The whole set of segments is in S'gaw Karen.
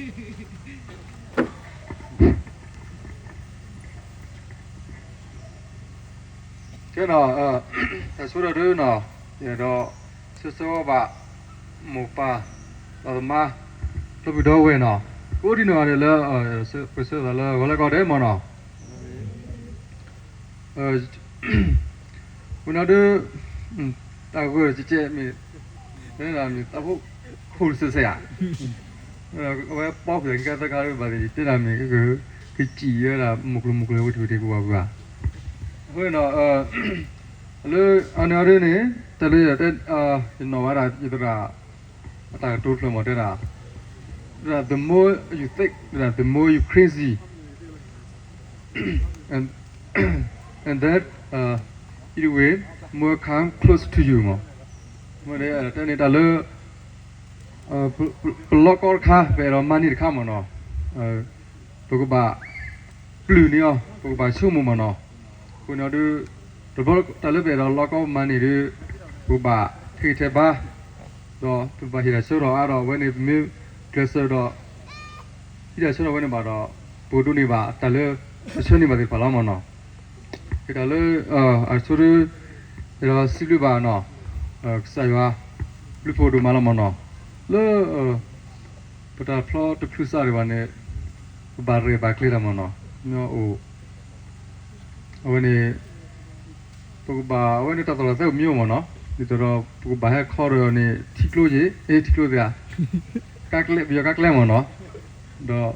ကဲနီၤ, တၢ်ဆိဒီးဒုနီၤ, ယအဲၣ်ဒိးဆၢဂ့ၤဆၢဝါဘၣ် မိၢ်ပၢ် ဒီးသမါ ဒီပုၢ်ဒီဝဲၢ်နီၤ, ကိးဒံနီၢ်ဂၤဒဲးလၢ ပဆၢသးလၢဂီၤလၢကီၢ်ဒဲးမ့ၢ်နီၤ. ဝဲနီၤဒု တၢ်ဂိၢ်ကဲမ့ၢ် မ့ၢ်တၢ်ဖိခိၣ်စဲးစဲးဧါ, အဝဲပီၣ်ဖျဲးကဲသၢခါဒုဘၣ်သ့ၣ် ယတဲတၢ်မ့ၢ် ကစံးဝဲဒၣ် မုၢ်ကျိၤမုၢ်ကျိၤဝဲထံဝဲထံပူၤဘၣ်ပူၤဘၣ်. အဃိန့ၣ်ဒီး လၢအန့ၣ်အီၤဒုန့ၣ် တၢ်လၢယနီၣ်ဝဲဒၣ်ယသရၣ် အတၢ်ကတိၤတဖျၢၣ်မ့ၢ်တဲဒၣ်, တဲဒၣ် the more you think တဲဒၣ် the more you crazy, and and that it will more come close to you မ့ၢ်, တဲန့ၣ်တၢ်လၢ ပလီကီတခါ ပအဲၣ်ဒိးမၤန့ၢ်တခါမ့ၢ်နီၤ, ပကဘၣ်ပျုၢ်န့ၢ်အီၤ ပကဘၣ်ဆိကမိၣ်မ့ၢ်နီၤ. အဃိန့ၣ်ဒီး တဘျီတၢ်လၢပအဲၣ်ဒိးလီကီမၤန့ၢ်ဒီး ပကဘၣ်ထဲးဂံၢ်ထဲးဘါ ဒီးပဘၣ်ဟ့ၣ်တၢ်ဆၢကတီၢ်အါဒီး အဝဲန့ၣ်ပမ့ၢ်ကျဲးစၢးဒီး ဟ့ၣ်တၢ်ဆၢကတီၢ်ဝဲန့ၣ်ဘၣ်ဒီး ပကဒိးန့ၢ်ဘၣ်တၢ်လၢပဆၢန့ၢ်ဘၣ်သ့ၣ်တဖၣ်လီၤမ့ၢ်နီၤ. ဟ့ၣ်တၢ်လၢ အဆိဒု အဲၣ်ဒိးစံးဘျုးဘၣ်နီၤ ကစၢ်ယွၤ ဘျုးဖှိၣ်ဒိၣ်မးလီၤမ့ၢ်နီၤ, လၢ ပတၢ်ဖျီတဖျုးစးဒံးဘၣ်န့ၣ် ပဘၣ်ရဲၣ်ဘၣ်ကျဲၤတၢ်မ့ၢ်နီၤ, မ့ၢ်အိၣ် အဝဲန့ၣ် ပကဘၣ် အဝဲန့ၣ်တၢ်သိၣ်တၢ်သီမ့ၢ်အိၣ်မ့ၢ်နီၤ, ဒ်သိးဒီး ပကဘၣ်ဟဲခီဒီးန့ၣ် ထံကျိက့ၤ အ့ ထံကျိသ့ၣ်ဧါ, ကါကျဲ ပယီၤကါကျဲမ့ၢ်နီၤ, ဒီး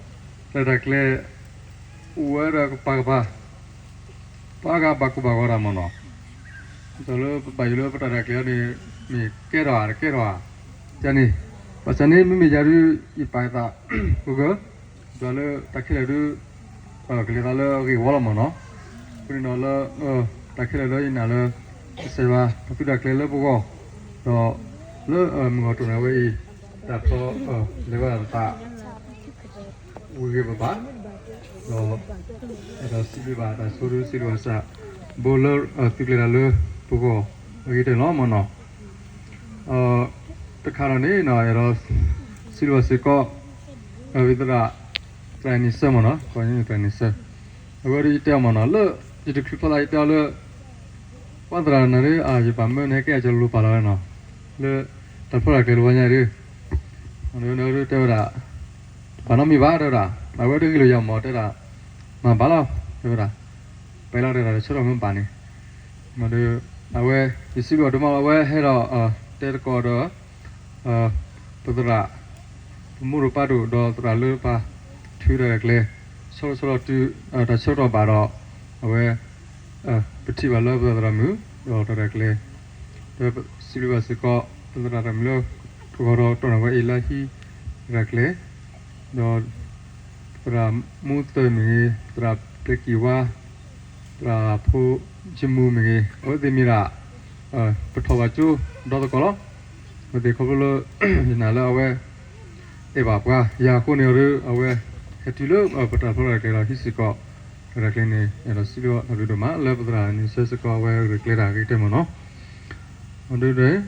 တၢ်တၢ်ကျဲ အိၣ်ဝဲဒၣ်ကပၤကပၤ ပှၤဂၤဘၣ်ကိၢ်ဘၣ်ဂီၤတၢ်မ့ၢ်နီၤ, ဒ်သိးလၢပဘၣ်ယိၣ်လၢပတၢ်တၢ်ကျဲၤအီၤန့ၣ် မ့ၢ်ကဲထီၣ်ဧါ တကဲထီၣ်ဧါ, ယန့ၣ် ဘၣ်ဆၣ်န့ၣ် မ့မ့ၢ်ယၤဒုး ယပာ်ယသး ပဂၢၢ် ဒီးလၢတၢ်ခဲလၢာ်ဒုး ကလဲၤသးလၢအဂ့ၢ်ဝီလီၤမ့ၢ်နီၤ, အဃိန့ၣ်ဒီးလၢ တၢ်ခဲလၢာ်လၢယနာ်လၢ ကစၢ်ယွၤ တၢ်သုးတၢ်ကျဲၤလၢပဂီၢ် ဒီး လၢမုၢ်ဂီၤတိၢ်နီၣ်ဝဲအံၤ တၢ်ဖျီ လဲၤဝဲဒၣ်သး ဝံၤဂ့ၤဘၣ်ဘၣ်, ဒီး အဲၣ်ဒိးစံးဘျုးဘၣ်တၢ်ဆိဒုစံးဘျုးဘၣ်စၢ် ဘိလၢသုးကျဲၤတၢ်လၢပဂီၢ် အဂ့ၤတၢၢ်လီၤမ့ၢ်နီၤ, တခါဒီးန့ၣ် အဲၣ်ဒိးစံးဘျုးဘၣ်စ့ၢ်ကီး ဝံသရၣ် သရၣ်န့ၣ်စၢမ့ၢ်နီၤ, ကီၢ်န့ၣ်သရၣ်န့ၣ်စၢ, အဝဲဒၣ်ယတဲအီၤမ့ၢ်နီၤ လၢ ယတချုးဖျီသးယတဲအီၤလၢ ပှၤသရၣ်နၤဒ် ယဘၣ်မၢနဟဲကဲအကၢၤလိၤပာ်လီၤ ဝဲနီၤ, လၢ တၢ်ဖျီတၢ်ကျဲၤလိၤဝဲညါဒ် တဲဝဲဒၣ် ဘၣ်နီတမံၤဘၣ် တဲဝဲဒၣ်, အဝဲတဂ့ၢ်လိာ်ယၤမ့ၢ်တဲဒၣ်, မၤဘၣ်လီၤ တဲဝဲဒၣ်, ပှဲၤလီၤတဲဒၣ် တၢ်ဆၢထီၣ်မ့ၢ်ဘၣ်န့ၣ်, ဒီး အဝဲ ယစံးဘျုးဒိၣ်မးလီၤ အဝဲဟဲဒီး တဲသကိးဒီး ပသရၣ် ပမိၢ်ဒိၣ်ပၢ်ဒိၣ် ဒီးသရၣ်လၢပှၤထုးတၢ်ရဲၣ်ကျဲၤ ဆီဆီလီၤတုၤ တၢ်ဆၢကတီၢ်ဘၣ်ဒီး အဝဲ ပထံၣ်ဘၣ်လၢပသရၣ်မုၣ် ဒီးတၢ်ရဲၣ်ကျဲၤ ဒီးစံးဘျုးဘၣ်စ့ၢ်ကီး ပသရၣ်တၢ်မုၣ်လၢ ကဂီၤဒီးတီၢ်နီၣ်ဝဲအံၤလၢဟံၣ်ရဲၣ်ကျဲၤ ဒီး သရၣ်မူသၢၣ်မ့ၢ်ဂ့ၤ သရၣ်ပျဲကံၢ်ဝါ သရၣ်ဖိယမူမ့ၢ်ဂ့ၤ အဝဲသ့ၣ်မ့ၢ်ဒၣ် ပထီၣ်ဘၣ်ကၠိဒီသကိးလီၤ. အဝဲသ့ၣ်ခီဖျိလၢ ယနာ်လၢအဝဲ အဲၣ်ဘၣ်ပှၤ ယၤအဃိန့ၣ်ဒီး အဝဲ ဟဲတုၤလၢပတၢ်ဖျီတၢ်ကျဲၤဒီးဟံးစ့ၢ်ကီး တၢ်ရဲၣ်ကျဲၤန့ၣ် အဲၣ်ဒိးစံးဘျုးဘၣ်တၢ်ဘျုးဒိၣ်မး လၢပသရၣ်န့ၣ်စၢစ့ၢ်ကီး အဝဲရဲၣ်ကျဲၤတၢ်အဂ့ၤကတၢၢ်မ့ၢ်နီၤ. ဒီး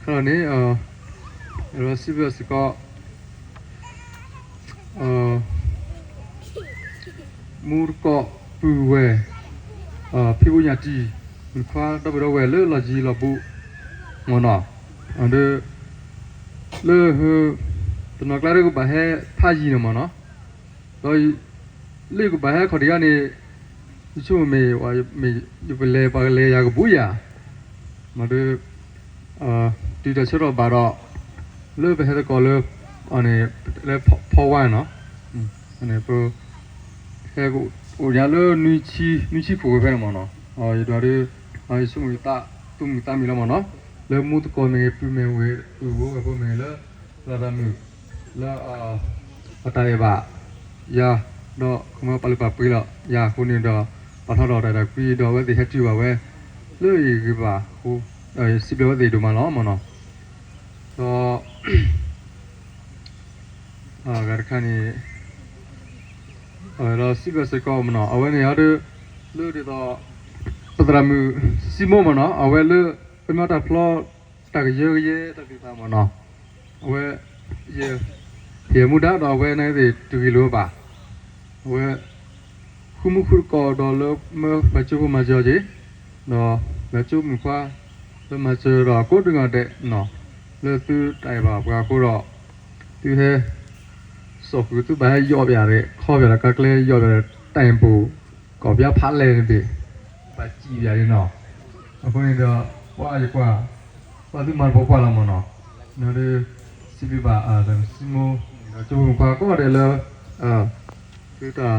ခါန့ၣ် အဲၣ်ဒိးစံးဘျုးစ့ၢ်ကီး မူတကိးပုၢ်ဝဲၢ် ဖံဖိညၣ်တံၢ် နခွါဒီပုၢ်ဒီဝဲၢ်လၢလီၢ်ယံၤလီၢ်ဘူး မ့ၢ်နီၤ, ဒီး လၢ တနီၤကျါဒီးကဘၣ်ဟဲဖးယံၤန့ၣ်မ့ၢ်နီၤ, ဒီး လၢယကဘၣ်ဟဲခီၣ်ထံးအီၤန့ၣ် ယဆိကမိၣ်မ့ၢ် ယပလဲၤပှၤကလဲၤယၤကဘူးယၤ, မ့ၢ်ဒီး တုၤတၢ်ဆၢကတီၢ်ဘၣ်ဒီး လၢပဟဲသကိးလၢ လၢဖီဝါနီၤ, ပ ဟဲအိၣ်ညါလၢ နွံဆံခိၣ်ဝဲဖဲန့ၣ်မ့ၢ်နီၤ, ယဒွးဒီး ယဆိကမိၣ်ယသး သူၣ်မုာ်သးမုာ်လီၤမ့ၢ်နီၤ, လၢမူသကိးမ့ၢ်ဂ့ၤ ပုၢ်မ့ၢ်ဝဲၢ် ပုၢ်ဝဲၢ်ဖိမ့ၢ်ဂ့ၤလၢ သရၣ်မုၣ် လၢ အတၢ်အဲၣ်ဘၣ် ယၤ ဒီးကမၢပာ်လုၢ်ပာ်ပှ့ၤလီၤ ယၤအဃိန့ၣ်ဒီး ပာ်ထီၣ်ဒီးတၢ်အဲၣ်တၢ်ကွံဒီးအဝဲသ့ၣ်ဟဲတုၤဘၣ်ဝဲ လၢယဂ့ၤဘၣ်အဃိ စံးဘျုးဝဲသ့ၣ်ဒိၣ်မးလီၤမ့ၢ်နီၤ, ဒီး အဂၤတခါန့ၣ် ဒီးစံးဘျုးစ့ၢ်ကီးမ့ၢ်နီၤ အဝဲန့ၣ်အီၤဒီး လၢဒ်သိး ပသရၣ်မုၣ် စံမိၣ်မ့ၢ်နီၤ အဝဲလၢ ပမ့ၢ်တၢ်ဖျီ တၢ်ကယၢကယဲတၢ်သ့ၣ်တဖၣ်မ့ၢ်နီၤ အဝဲ ယ ယမူဒါဒီးအဝဲန့ၣ်သ့ၣ်တဂ့ၤလိာ်ဘၣ်. အဝဲ ဃုမူဃုတကိးဒီးလၢမၢပှၤကၠိဖိမၤစၢၤအီၤက့ၤ, ဒီးပှၤကၠိမုၣ်ခွါ လၢမၤစၢၤဒီးကိးဒံကီးဒဲးနီၤ, လၢသုတၢ်အဲၣ်ဘၣ်ပှၤအဃိဒီး သုဟဲ စီၣ်ဃုာ်သုဘၣ်ဟဲယီၣ်ပၠးဒီး ခီပၠးဒီးကါကျဲယီၣ်ပၠးဒီး တၢ်အဲၣ်ပူၤ ကီၢ်ပၠါဖးလဲၢ်န့ၣ်တဘ့ၣ် ဘၣ်စံၣ်ပၠးအံၤနီၤ. အဃိန့ၣ်ဒီး ပှၤယကွၢ် ပှၤသုမၤတပှဲၤပှဲၤလီၤမၢ်နီၤ, ဒီး စံးဘျုးဘၣ် စံမိၣ် ဒီးကၠိဖိမုၣ်ခွါကိးဂၤဒဲးလၢ သုတၢ်